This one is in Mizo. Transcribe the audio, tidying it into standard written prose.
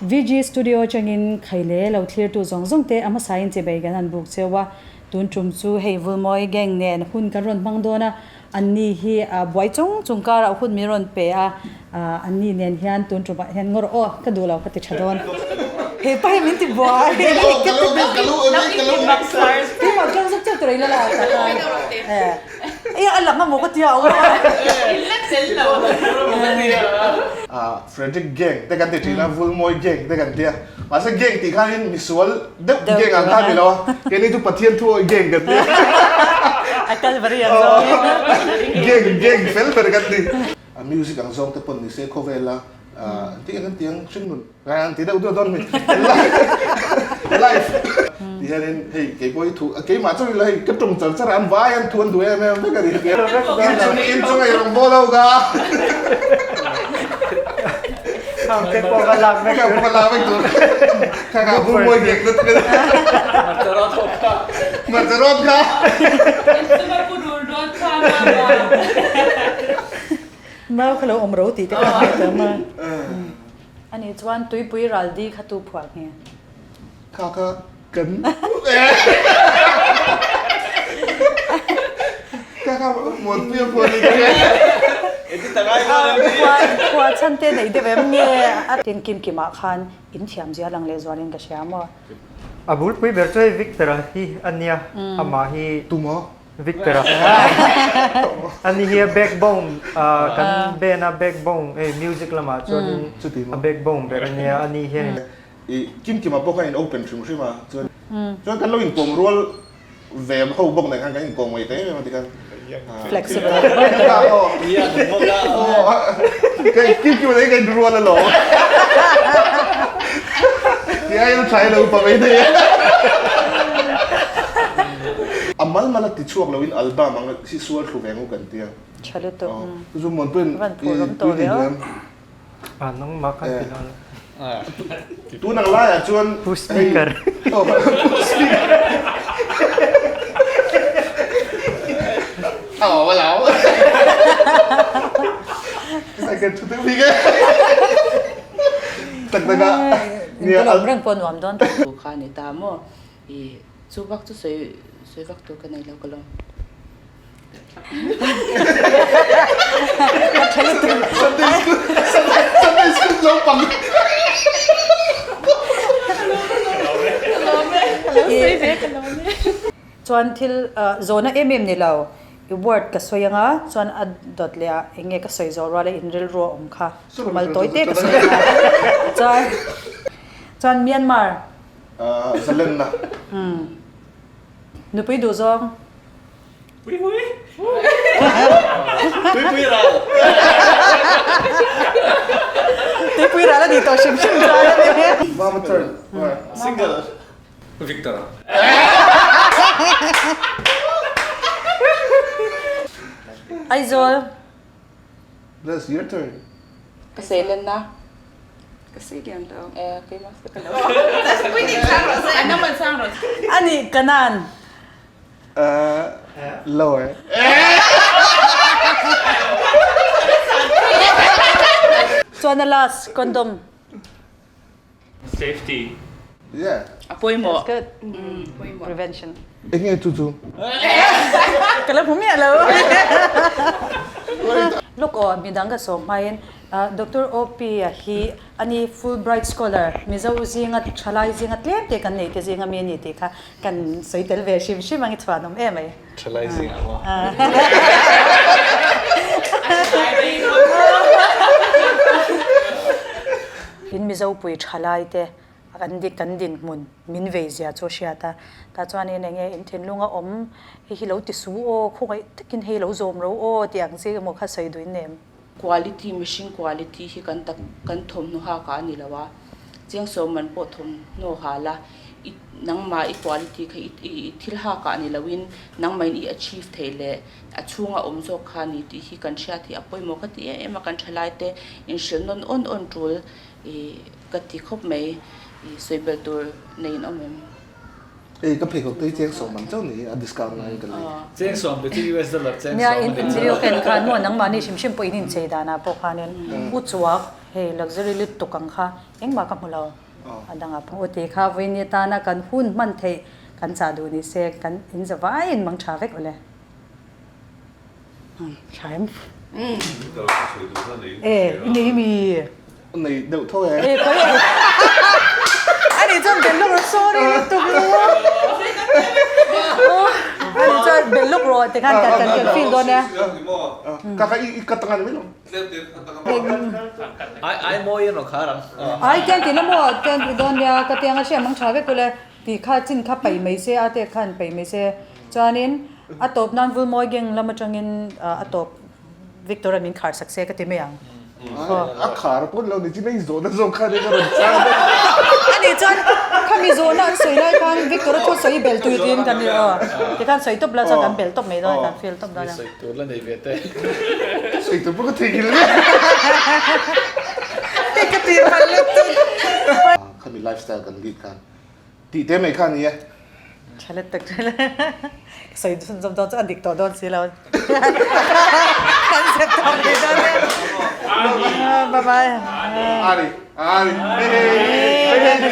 VG Studio atangin Khaile lo thlirtu zawng zawng te a hmasain chibei kan han buk cheu a. Tun tum chu hei Vulmawi gang nen hun kan rawn hmang dawn a, anni hi buai chung chung karah hun min rawn pe a, anni nen hian tun tumah hian ngawr aw ka duh lo ka ti tha dawn. He pa hi min ti buai. Keimah tlawm zawk chiah tur a ila la ta khan. Ei a lang amaw ka tia aw. Frederick gang te kan ti thin a, Vulmawi gang te kan ti a. Mahse gang tih khanin misual deuh gang ang kha a ni lo a, keini chu Pathian thu awih gang kan ti a. A Calvary ang zawng in. Gang gang fel ber kan ti. A music ang zawng te pawn ni se khawvel a tih ang tiang hringnun ang ti deuh deuh dawn mi life ti hianin hei kei pawh hi thu keimah chu ila hei ka tum char char a an vai an thu an duh em em vek a ni in chung ei rawng bawl ho ka Khang te pawh ka lak vek tur ka lak vek tur kha kha bul mawi ngek na tak hmarcha rawt kha Mau kha lo awm ro tih te kha a hriat awm a. Ani chuan tuipui ral di kha tu phuah nge? Kha kha kan kha kha muanpui a phuah ni ka hria. Phuah chhan te nei deuh em nge? Tin kim kimah khan in thiam zia lang leh zualin ka hria maw? A bulpui ber chu hei Victor-a hi a nia, amah hi. Tumaw? Victor-a. Ani hi a backbone kan band a backbone hei music lamah chuanin a backbone ber a nia ani hianin. I kim kima pawh khan in open hrim hrim a chuan chuan kan lo inkawm rual ve ho bawk nen khan kan inkawm ngei ta em em a tikhan Flexible. Kim kima nen kan inrual alawm. Ti ai lo tha ilo upa mai thei a. A mal mal a ti chhuak lo in album ang hi sual thlu ve ngu kan tia. Tha lutuk. Chu muan pawhin Van phur awm tawh ve aw. A nangmah khan ti lo. Tun ang laiah chuan Pu Speaker. Pu Speaker. Aw a lo. Ai kan thu deuh bik e. Tak tak a. Nia. Ka lawm reng pawh nuam dawn. Kha ni ta maw. I chu vak chu sawi sawi vak tur ka nei lo ka lawm. Sunday school Sunday school naupang. Chuan thil zawhna em em ni lo i word ka sawi anga chuan a dawt leh ah eng nge ka sawi zawh rual a in rilru a awm kha thumal tawi te ka sawi anga chuan chuan Myanmar Zalenna. Nupui duh zawng. Pui pui. Tui pui ral. Tui pui ral a ni tawh hrim hrim chuan a ni. Mama turn. Single. Victor. Aizawl. Bless, your turn. Ka seilenna. Ka seilian lo. Eh, keimah sa ka lo. Ani kanan. Lower. Chuan a last condom. Safety. Yeah. A pawimawh. That's good. Prevention. Enge chu chu? Ka la hmu miah lo. Look aw, midang ka sawm hmain Doctor OP a hi ani Fulbright Scholar, Mizo zinga thalai zinga tlem te kan nei te zinga mi a ni tih kha kan sawi tel ve hrim hrim ang i chhuan awm em ai. Thalai zingah maw? In Mizo pui thalai te kan dik kan dinhmun min vei zia chu a hriat a, tah chuanin eng nge in thinlung a awm hei hi lo ti su aw, khawngaih takin hei lo zawm ro aw tih ang chi emaw kha sawi duh in nem. Quality, mihring quality hi kan tak kan thawmhnaw hak ah a ni lo a, chiang sawm man pawh thawmhnaw ha la i nangmah i quality kha i i thil hak ah ni lo in nangmah in i achieve theih leh a chhunga awm zawk kha a ni tih hi kan hriat hi a pawimawh ka ti em em a, kan thalai te inhrilh nawn awn awn tul i ka ti khawp mai i sawi belh tur nei in awm em? Ei ka pheikhawk te hi cheng sawm ang chauh ni a discount laiin ka lei. Cheng sawm te chu US dollar cheng Nia sawm a in ni in chu. video ken khan maw nangmahni hrim hrim pawh in inchei danah pawh khanin u chuak. Hei luxury lutuk ang kha engmah ka hmu lo. A dangah pawh u tih kha vawiin atana kan hun hman theih kan chah duh ni se kan in za vaiin mang tha vek awle. Tha em? E i nei mi? Nei deuh tho e. E khawi e. A nih chuan bel lawk rawh sorry lutuk lo. A nih chuan bel lawk rawh tikhan kan kan feel dawn e. Ka kha i cut ang a ni mai lo. Ai ai mawi an rawn khar ang. Ai tiang tih la maw tiang tih dawn nia ka tiang a hriat mang tha vek ule tih kha chin kha paih mai se a te khan paih mai se chuanin a tawp nan Vulmawi gang lam atangin a tawp Victor a min khar sak se ka ti mai ang. A khar pawn lo ni chin a i zawhna zawk khan ka rawn chang vek. A nih chuan khami zawhna an sawi lai khan Victor a thu sawi bel tui tiin kan ni aw tikhan sawi tawp la chuan kan bel tawp mai dawn a kan feel tawp dawn a. Mi sawi tur la nei ve te. Ka sawi tur pawh ka theihnghilh vek. Ka ti palh lutuk. Khami lifestyle kan lead khan tih te mai kha a ni e. Tha let tak tha let. Ka sawi chhunzawm dawn chu a dik tawh dawn si lo. Kan zep tawh mai dawn e. Bye bye. Ari, ari. Hey, hey, hey.